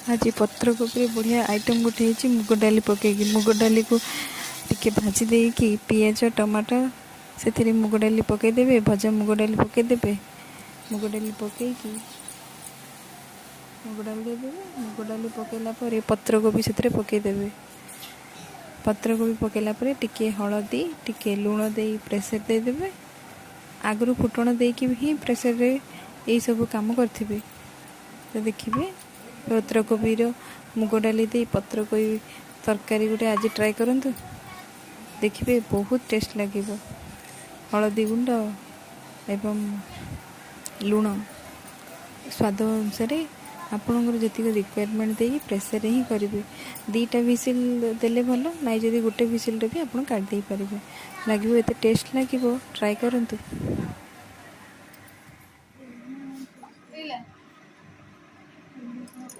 ଆଜି ପତ୍ରକୋବିରେ ବଢ଼ିଆ ଆଇଟମ୍ ଗୋଟେ ହେଇଛି ମୁଗ ଡାଲି ପକାଇକି। ମୁଗ ଡାଲିକୁ ଟିକେ ଭାଜି ଦେଇକି ପିଆଜ, ଟମାଟୋ, ସେଥିରେ ମୁଗ ଡାଲି ପକାଇଦେବେ। ଭଜା ମୁଗ ଡାଲି ପକାଇଦେବେ। ମୁଗ ଡାଲି ପକାଇକି ମୁଗ ଡାଲି ଦେଇଦେବେ। ମୁଗ ଡାଲି ପକାଇଲା ପରେ ପତ୍ରକୋବି ସେଥିରେ ପକାଇଦେବେ। ପତ୍ରକୋବି ପକାଇଲା ପରେ ଟିକେ ହଳଦୀ, ଟିକେ ଲୁଣ ଦେଇ ପ୍ରେସର୍ ଦେଇଦେବେ। ଆଗରୁ ଫୁଟଣ ଦେଇକି ହିଁ ପ୍ରେସର୍ରେ ଏଇସବୁ କାମ କରିଥିବେ। ତ ଦେଖିବେ, ପତ୍ରକୋବିର ମୁଗ ଡାଲି ଦେଇ ପତ୍ରକୋବି ତରକାରୀ ଗୋଟେ ଆଜି ଟ୍ରାଏ କରନ୍ତୁ। ଦେଖିବେ, ବହୁତ ଟେଷ୍ଟ ଲାଗିବ। ହଳଦୀ ଗୁଣ୍ଡ ଏବଂ ଲୁଣ ସ୍ୱାଦ ଅନୁସାରେ ଆପଣଙ୍କର ଯେତିକି ରିକ୍ୱାରମେଣ୍ଟ ଦେଇକି ପ୍ରେସର୍ରେ ହିଁ କରିବେ। 2ଟା ଭିସିଲ୍ ଦେଲେ ଭଲ, ନାଇଁ ଯଦି ଗୋଟେ ଭିସିଲ୍ରେ ବି ଆପଣ କାଢ଼ି ଦେଇପାରିବେ। ଲାଗିବ, ଏତେ ଟେଷ୍ଟ ଲାଗିବ, ଟ୍ରାଏ କରନ୍ତୁ।